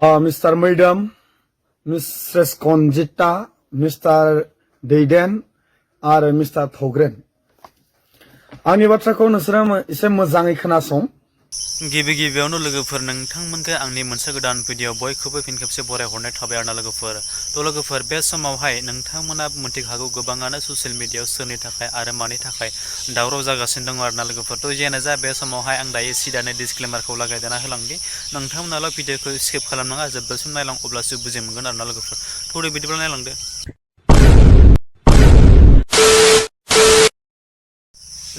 Mr. Maidam, Mrs. Conjita, Mr. Deiden, आरो Mr. Thogren. आंनि बाथ्राखौ नोंसोरो एसे मोजाङै खोनासं। गिबि गिबियावनो लोगोफोर नोंथांमोनखौ आंनि मोनसे गोदान भिडिअ बयखौबो फिन खेबसे बरायहरनाय थाबाय आरोना लोगोफोर। थ' लोगोफोर बे समावहाय नोंथांमोना मिथिखागौ गोबाङानो ससियेल मिडियायाव सोरनि थाखाय आरो मानि थाखाय दावराव जागासिनो दङ आरोना लोगोफोर। थ' जियानो जा बे समावहाय आं दायो सिदानो डिसक्लेमारखौ लागायदेरना होलांदि नोंथांमोनाल' भिडिअखौ स्किप खालामनाङा, जोबजासिम नायलां अब्लासो बुजि मोनगोन आरोना लोगोफोर। थौदो बिदिब्ला नायलांदो।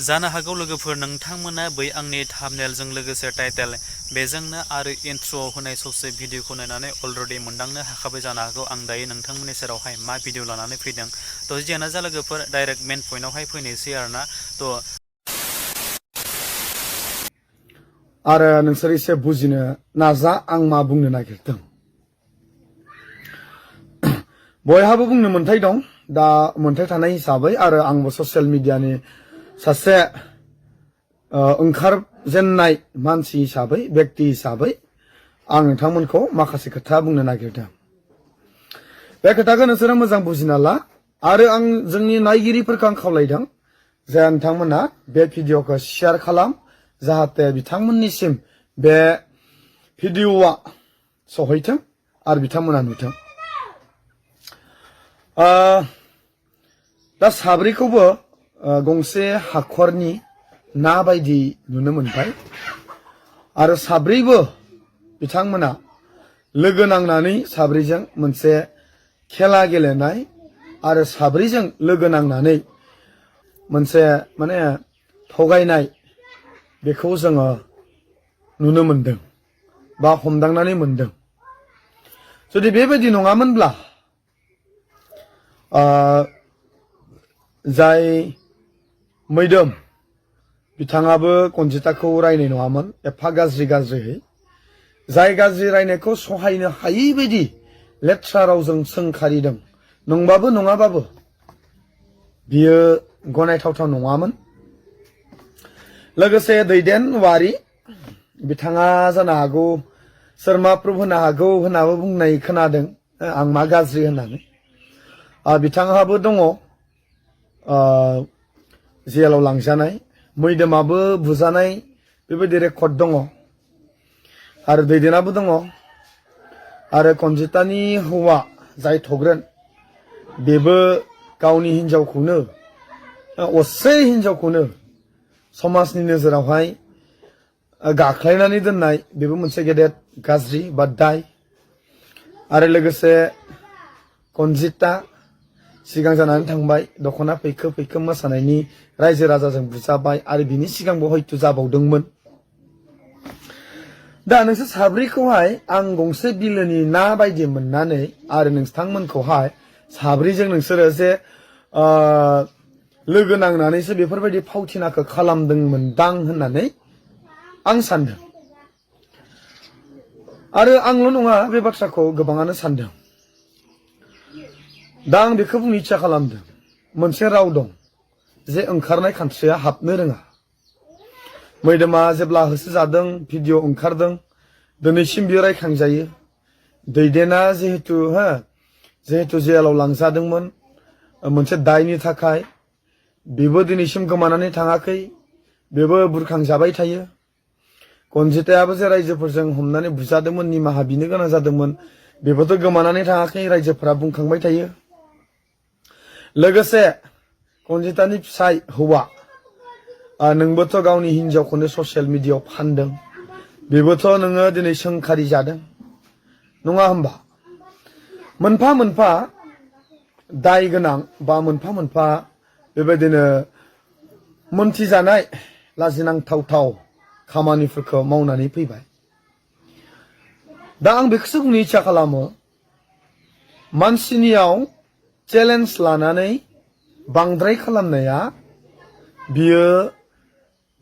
जानो हागौ लोगोफोर नोंथांमोना बै आंनि थाम्बनेलजों लोगोसे टाइटेल बेजोंनो आरो इन्ट्र'आव होनाय ससे भिडिअखौ नायनानै अलरेडि मोनदांनो हाखाबाय जानो हागौ आं दायो नोंथांमोननि सेरावहाय मा भिडिअ लानानै फैदों। थ' जियानो जा लोगोफोर डाइरेक्ट मेन पइन्टआवहाय फैनोसै आरोना। आरो नोंसोर एसे बुजिनो नाजा आं मा बुंनो नागिरदों। बयहाबो बुंनो मोन्थाय दं, दा मोन्थाय थानाय हिसाबै आरो आंबो ससियेल मिडियानि सासे ओंखारजेननाय मानसि हिसाबै, व्यक्ति हिसाबै आं नोंथांमोनखौ माखासे खोथा बुंनो नागिरदों। बे खोथाखौ नोंसोरो मोजां बुजिना ला आरो आं जोंनि नायगिरिफोरखौ आं खावलायदों जे नोंथांमोना बे भिडिअखौ शेयार खालाम, जाहाथे बिथांमोननिसिम बे भिडिअआ सहैथों आरो बिथांमोना नुथों। दा साब्रैखौबो गंसे हाखरनि ना बायदि नुनो मोनबाय आरो साब्रैबो बिथांमोना लोगो नांनानै साब्रैजों मोनसे खेला गेलेनाय आरो साब्रैजों लोगो नांनानै मोनसे माने थगायनाय बेखौ जोङो नुनो मोनदों बा हमदांनानै मोनदों। जुदि बेबायदि नङामोनब्ला जाय मैदोम बिथाङाबो कनजिताखौ रायनाय नङामोन एफा गाज्रियै, जाय गाज्रि रायनायखौ सहायनो हायै बायदि लेथ्रा रावजों सोंखारिदों, नंबाबो नङाबाबो बियो गनायथावथाव नङामोन। लोगोसे दैदेन वारि बिथाङा जानो हागौ सोरमा प्रुफ होनो हागौ होननाबो बुंनाय खोनादों आं मा गाज्रि होननानै। बिथांहाबो दङ जेलाव लांजानाय, मैदोमाबो बुजानाय बेबायदि रेकर्ड दङ आरो दैदेनाबो दङ आरो कनजितानि हौवा जाय थग्रेन बेबो गावनि हिनजावखौनो असे हिनजावखौनो समाजनि नोजोरावहाय गाख्लायनानै दोननाय बेबो मोनसे गेदेर गाज्रि बा दाय। आरो लोगोसे कनजिता सिगां जानानै थांबाय, दख'ना फैखो मोसानायनि रायजो राजाजों बुजाबाय आरो बिनि सिगांबो हयथ' जाबावदोंमोन। दा नोंसोर साब्रैखौहाय आं गंसे बिलोनि ना बायदि मोननानै आरो नोंथांमोनखौहाय साब्रैजों नोंसोरो जे लोगो नांनानैसो बेफोरबायदि फावथिनाखौ खालामदोंमोनदां होननानै आं सानदों। आरो आंल' नङा, बे बाथ्राखौ गोबाङानो सानदों। दा आं बेखौ बुंनो इच्ছা खालामदों, मोनसे राव दं जे ओंखारनाय खानस्रिया हाबनो रोङा। मैदोमा जेब्ला होसोजादों, भिडिअ ओंखारदों, दिनैसिम बियो रायखांजायो। दैदेना जिहेतु जेलाव लांजादोंमोन मोनसे दायनि थाखाय, बेबो दिनैसिम गोमानानै थाङाखै, बेबो बुरखांजाबाय थायो। कनजितायाबो जे रायजोफोरजों हमनानै बुजादोंमोन, निमाहा बिनो गोनां जादोंमोन, बेबोथ' गोमानानै थाङाखै, रायजोफोरा बुंखांबाय थायो। लोगोसे कनजितानि फिसाय हौवा, नोंबोथ' गावनि हिनजावखौनो ससियेल मिडियायाव फानदों, बेबोथ' नोङो दिनै सोंखारि जादों नङा होमबा? मोनफा मोनफा दाय गोनां बा मोनफा मोनफा बेबायदिनो मोनथिजानाय लाजिनांथाव खामानिफोरखौ मावनानै फैबाय। दा आं बेखौसो बुंनो इच्ছা खालामो, मानसिनियाव चेलेन्ज लानानै बांद्राय खालामनाया बियो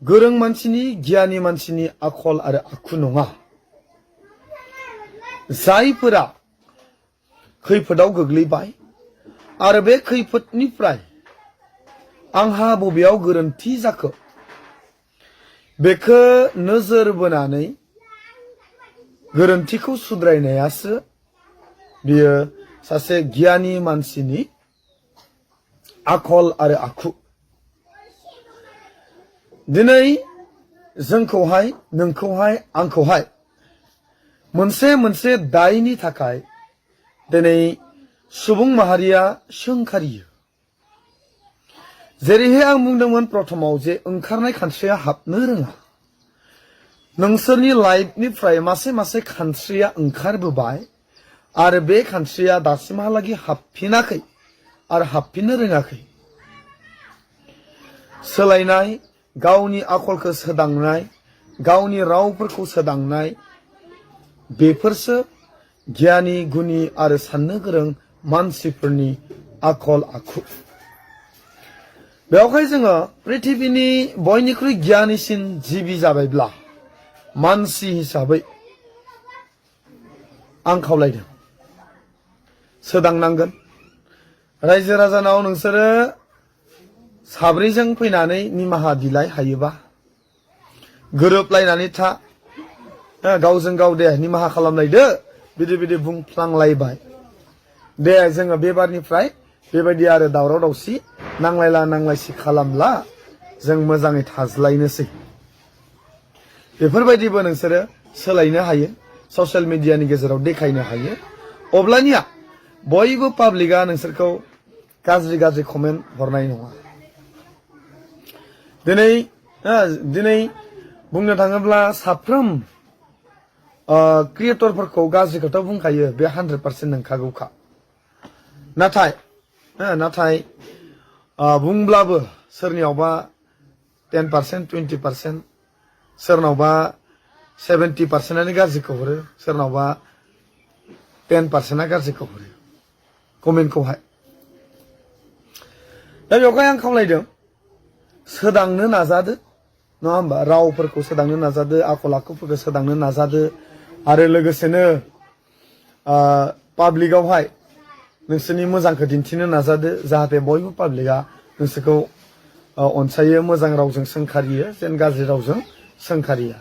गोरों मानसिनि, गियानि मानसिनि आखल आरो आखु नङा। जायफोरा खैफोदाव गोग्लैबाय आरो बे खैफोदनिफ्राय आंहा बबेयाव गोरोन्थि जाखो बेखौ नोजोर बोनानै गोरोन्थिखौ सुद्रायनायासो बियो सासे गियानि मानसिनि आखल आरो आखु। दिनै जोंखौहाय नोंखौहाय आंखौहाय मोनसे दायनि थाखाय दिनै सुबुं माहारिया सोंखारियो। जेरैहाय आं बुंदोंमोन प्रथमाव जे ओंखारनाय खानस्रिया हाबनो रोङा। नोंसोरनि लाइफनिफ्राय मासे खानस्रिया ओंखारबोबाय आरो बे खानस्रिया दासिमहालागै हाबफिनाखै आरो हाबफिननो रोङाखै। सोलायनाय, गावनि आखलखौ सोदांनाय, गावनि रावफोरखौ सोदांनाय, बेफोरसो गियानि गुनि आरो साननो गोरों मानसिफोरनि आखल आखु। बेवहाय जोङो पृथिबिनि बयनिख्रुइ गियानिसिन जिबि जाबायब्ला मानसि हिसाबै आं खावलायदों सोदांनांगोन। रायजो राजानाव नोंसोरो साब्रैजों फैनानै निमाहा बिलाय हायोबा गोरोबलायनानै था। गावजों गाव दे निमाहा खालामलायदो बिदि बुंफ्लांलायबाय। दे जोङो बेबारनिफ्राय बेबायदि आरो दावराव दावसि नांलायला नांलायसि खालामला, जों मोजाङै थाज्लायनोसै। बेफोरबायदिबो नोंसोरो सोलायनो हायो, ससियेल मिडियानि गेजेराव देखायनो हायो। अब्लानिया बयबो पाब्लिकआ नोंसोरखौ गाज्रि कमेन्ट हरनाय नङा। दिनै बुंनो थाङोब्ला साफ्रोम क्रिएटरफोरखौ गाज्रिखौथ' बुंखायो, बे 100% नंखागौखा। नाथाय बुंब्लाबो सोरनियावबा 10%, 20%, सोरनावबा 70%आनो गाज्रिखौ हरो, सोरनावबा 10%आ गाज्रिखौ हरो कमेन्टखौहाय। दा बेवहाय आं खावलायदों सोदांनो नाजादो, नङा होमबा? रावफोरखौ सोदांनो नाजादो, आखल आखुफोरखौ सोदांनो नाजादो, आरो लोगोसेनो पाब्लिकआवहाय नोंसोरनि मोजांखौ दिन्थिनो नाजादो, जाहाथे बयबो पाब्लिकआ नोंसोरखौ अनसायो, मोजां रावजों सोंखारियो, जेन गाज्रि रावजों सोंखारिया।